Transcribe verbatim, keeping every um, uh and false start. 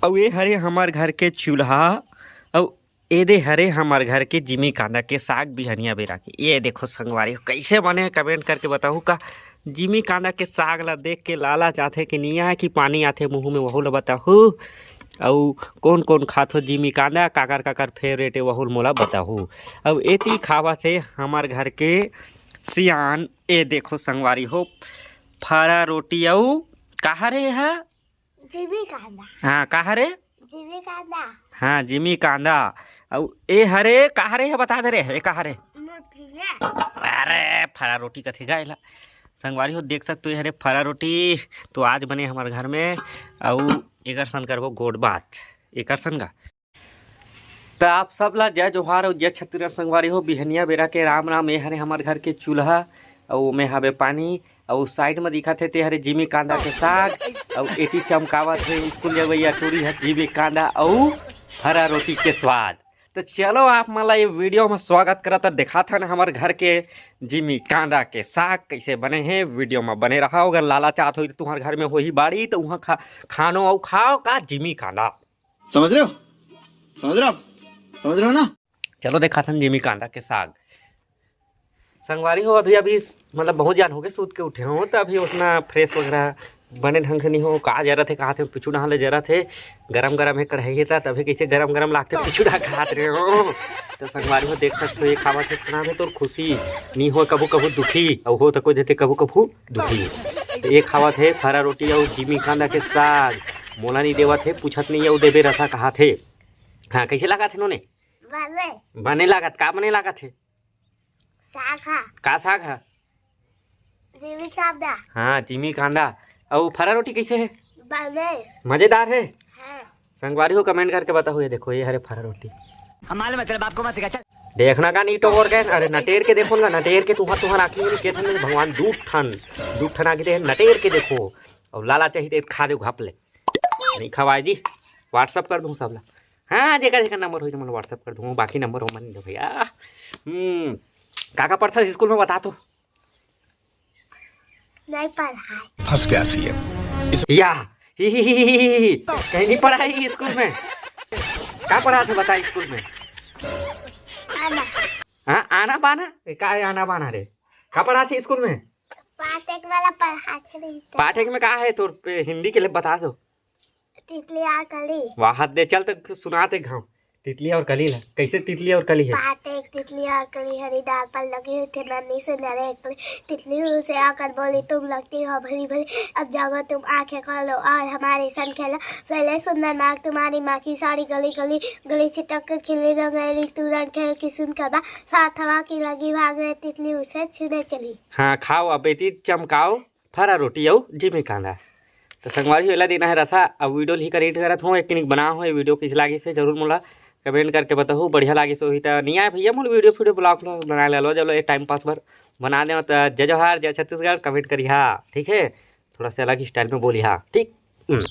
अउ ये हरे हमर घर के चूल्हा, अउ ए दे हरे हमर घर के जिमी कांदा के साग बिहनिया बेरा के। ये देखो संगवारी हो, कइसे बने हे, comment करके बताहू का। जिमी कांदा के साग ला देख के लालच आथे कि निया कि पानी आथे मुंह में, वहू ला बताहू। अउ कोन कोन खाथो जिमी कांदा, काकर काकर favourite हे, वहू ला मोला बताहू। अउ एती खावत हे हमर घर के सियान। ए देखो संगवारी हो, फरा रोटी अउ का हरे हा? जिमी कांदा। हाँ, का हरे? जिमी कांदा। हाँ, जिमी कांदा। अउ ए हरे, का हरे हे, बता दे रे, ए का हरे? मोठिया। अरे, फरा रोटी कथे गा एला। संगवारी हो, देख सकत हो, ए हरे फरा रोटी। तो आज बने हमर घर में, अउ एकर सन करबो गोठ बात, एकर सन गा। त आप सब ला जय जोहार अउ जय छत्तीसगढ़ संगवारी हो। बिहनिया बेरा के राम राम। ए हरे हमर घर के चूल्हा, अउ ओमे हवे पानी, अउ side म दिखत हे ते हरे जिमी कांदा के साग, अउ एती चमकावत हे स्कूल जवइया टूरी ह जिमी कांदा अउ फरा रोटी के स्वाद। त चलो आप मन ला ये video म स्वागत करत, दिखाथन हमर घर के जिमी कांदा के साग कइसे बने हे। Video म बने रहा। अगर लालच आत होई त तुंहर घर में होही बाड़ी, त उहाँ खा, खानो अउ खाओ का जिमी कांदा। समझ रहे हो? समझ रहे हो आप? समझ रहे हो ना? चलो देखाथन जिमी कांदा के साग। संगवारी हो, अभी, अभी, मतलब, बहुत जान हो गए सूत के उठे हो, त अभी ओतना fresh वगैरह बने ढंग से नहीं हो। का जरत हे, कहा थे, पीछू डहान ले जरत हे, गरम गरम हे कढ़ाई हे, त तभी कइसे गरम गरम लागथे, पीछू डहान खात रहे हो। त संगवारी हो, देख सकत हो, ये खावत हे, इतना भी तोर खुशी नहीं हो, कभू कभू दुखी, अउ हो त को जेते कभू कभू दुखी। त ये खावत हे फरा रोटी अउ जिमी कांदा के साग। मोला नहीं देवत हे, पूछत नहीं हे, अउ देबे रसा कहा थे। हाँ, कइसे लागत हे नोने? बने। बने लागत, का बने लागत हे? साग हा। का साग हा? जिमी कांदा। हाँ, जिमी कांदा। अउ फरा रोटी कइसे हे? बने। मजेदार हे? हाँ। संगवारी हो, comment करके बताहू। ये देखो, ये हरे फरा रोटी। हम मालूम है, तेरे बाप को मत सिखा, चल। देखना का नहीं टोर के, अरे नटेर के देखो ना, नटेर के तुंहर, तुंहर आँखी में के ठन भगवान दू ठन, दू ठन आँखी दे, नटेर के देखो। अउ लालच आही त खा देव घप ले। नहीं खवाए जी, WhatsApp कर दूँ सब ला। हाँ, जेकर जेकर number होई त मन WhatsApp कर दूँ, बाकी number हो मन दे भैया। हम्म, का का पढ़थस स्कूल में बता तो? नहीं पढ़ाई। फंस गया सीएम। या, ही, ही, ही, ही, ही, ही। कहीं नहीं पढ़ाई स्कूल में? का पढ़ाथे बता स्कूल में? आना। हाँ, आना बाना? ए, का है आना बाना रे? का पढ़ाथे स्कूल में? पाठक वाला पढ़ाथे नहीं तो। पाठक में का है तोर पे हिंदी के लिए बता दो। तितली और कली। वाह, हद दे, चल त सुना ते घाव। तितली और कली ला। कइसे तितली और कली हे? पाठ एक, तितली और कली हरी डाल पर लगी हुई थी नन्ही सी नन्ही एक कली। तितली उसे आकर बोली, "तुम लगती हो भली भली, अब जाओ तुम आंखें खोलो और हमारे संग खेलो।" पहले सुंदर नाक तुम्हारी माँ की साड़ी गली गली, गली छिटक कर खिली रंगेली, तू रंग खेल की सुन कर बात, साथ हवा की लगी भाग में तितली उसे छूने चली। हाँ, खाओ, अब एती चमकाओ। फरा रोटी अउ जिमी कांदा। त संगवारी हो, एला देना है रसा। अब video ल ही का end करत हों, एक निक बना हो, ये video कइसे लागिस हे जरूर मोला comment करके बताहू। बढ़िया लागिस होही त नहीं आए भैया, मोला video video vlog vlog बनाए ला लो, चलो ये time pass बर बना देव। त जय जोहार, जय छत्तीसगढ़, comment करिहा, ठीक है? थोड़ा सा अलग style में बोलिहा, ठीक? हम्म।